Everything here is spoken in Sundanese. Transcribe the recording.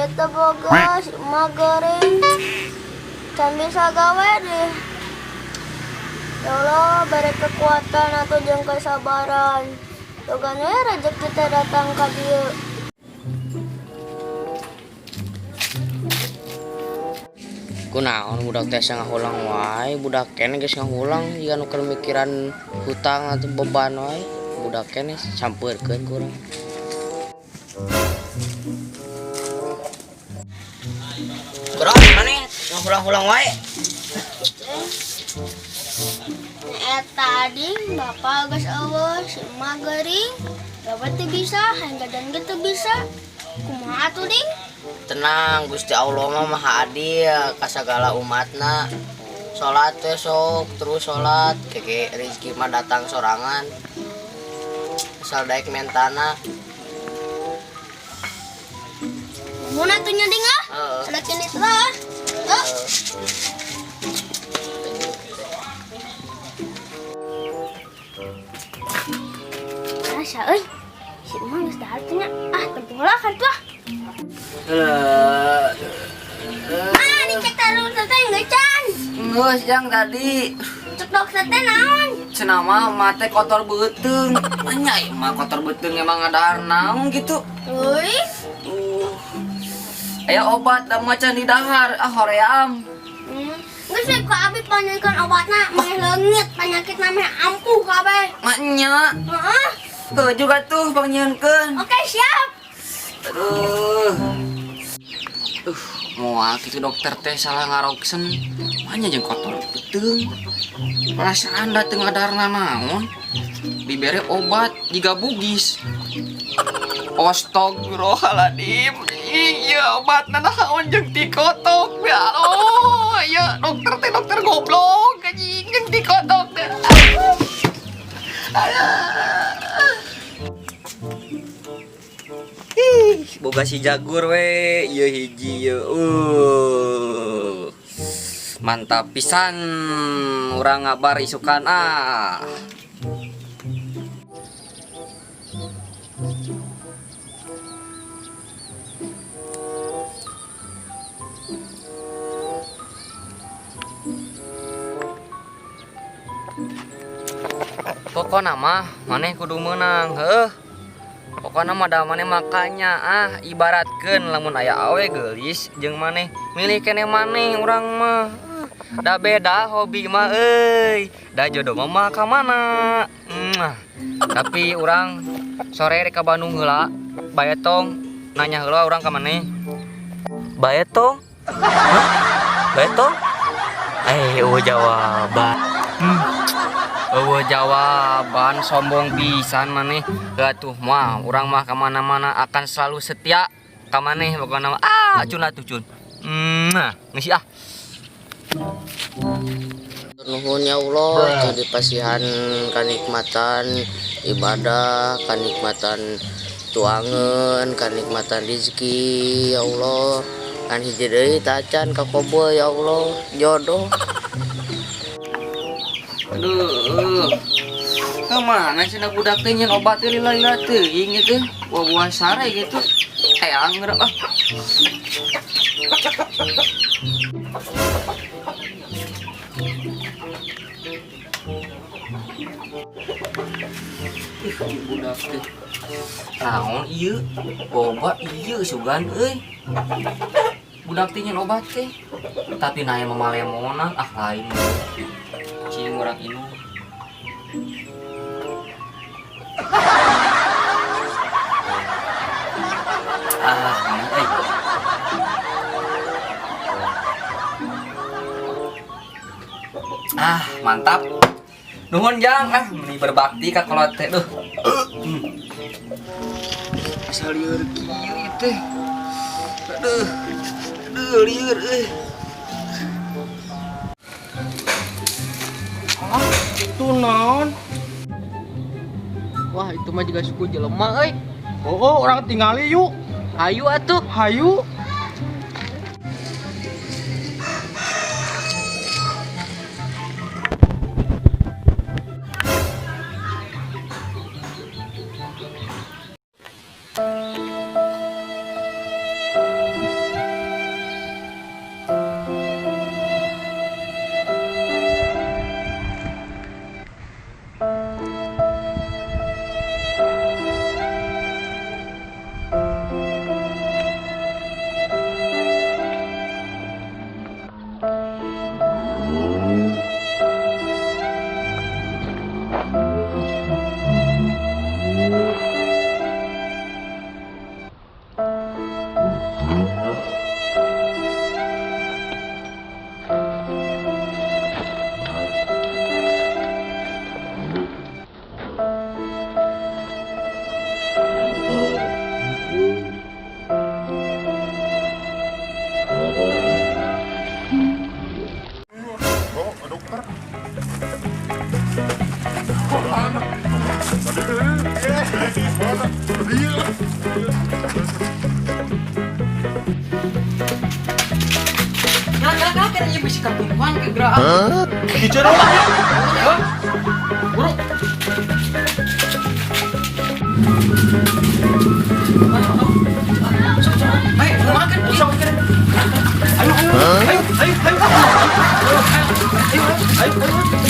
Duit teu boga, si emak gering. Can bisa gawe deh. Ya Allah, beri kekuatan atau jeung kesabaran. Muga we rezeki teh datang ka dieu. Kunaon budak teh ngahulang wae, budak keneh geus ngahulang jiga nu keur mikiran hutang atau beban wae. Budak keneh sampeurkeun ku urang. Bro, mana ngahulang-hulang wae? Eta ding, bapak geus euweuh, si emak gering. Gawe teu bisa, hayang jajan ge teu bisa. Kumaha atuh, ding? Tenang, Gusti Allah mah Maha Adil ka sagala umatna. Salat teh sok terus salat, keke rezeki mah datang sorangan. Asal daek mentana. Mun atuh nya, ding, ah. Heeh. Salat ini lah. Oh. Asa euy. Si emak geus dahar teh nya. Ah, tempo heula kan tuh ah. Ah, dicek taruh teh geus can. Geus, Jang, tadi. Cek dokter teh naon? Cenah mah mate kotor beuteung. Nya ieu mah kotor beuteung emang ngadahar naon gitu. Euy. Aya obat da macan di dahar, ah hoream. Geus we ku abi panyeunkeun obatna, meh leungit penyakitna meh ampuh kabeh. Maknya. Heeh. Tuh juga tuh pangnyieunkeun. Oke, siap. Aduh. Moal kitu dokter teh salah ngaroksen. Manya jeung kotor beuteung. Perasaan da teu ngadarna naon. Dibere obat jiga bugis. Astagfirullahaladzim. Iya obatna naon jeung tikotok. Ya Allah, iya dokter teh dokter goblok anjing jeung tikotok teh. Ih, boga si jagur we, ieu hiji ieu. Mantap pisan urang ngabar isukan ah. Pokona mah maneh kudu meunang, heuh. Pokona mah da maneh makanya ah ibaratkeun lamun aya awe geulis jeung maneh milih keneh maneh urang mah. Da beda hobi mah euy. Da jodoh mah mah ka mana? Mwah. Tapi urang sore rek ka Bandung heula. Bae tong nanya heula urang ka maneh. Bae tong? Hah? Bae tong? Eueuh jawaban. Eueuh jawaban sombong pisan maneh. Atuh mah urang mah ka mana-mana akan selalu setia ka maneh pokona mah. Ah, cun atuh cun. Mwah. Geus ah. Nuhun ya Allah, jadi pasihan kanikmatan ibadah, kanikmatan tuangan, kanikmatan rezeki ya Allah. Kan hiji deui tacan ka kobul ya Allah, jodoh. Aduh. Kemana cenah budak teh nyen obat teh lila-lila teuing gitu. Buah-buah sare gitu. Hayang geura ah. Ih, budak teh. Naon ieu? Boba ieu sugan euy. Budak teh nyen obat teh. Tapi nae mah malemonan ah lain. Cing urang inum. Ah, euy. Ah, mantap. Nuhun Jang, ah meni berbakti ka kolot teh duh. Asal lieur kieu ieu teh. Aduh. Aduh lieur euy. Ah, itu naon? Wah, itu mah juga suku jelema euy. Oh, orang tingali yuk. Hayu atuh. Hayu. Kira kira kira kira ieu bisi katumpuan ke geura. Bicara lah yuk. Buru. Ayo, makan, makan. Ayo, ayo, ayo, ayo, ayo, ayo, ayo, ayo.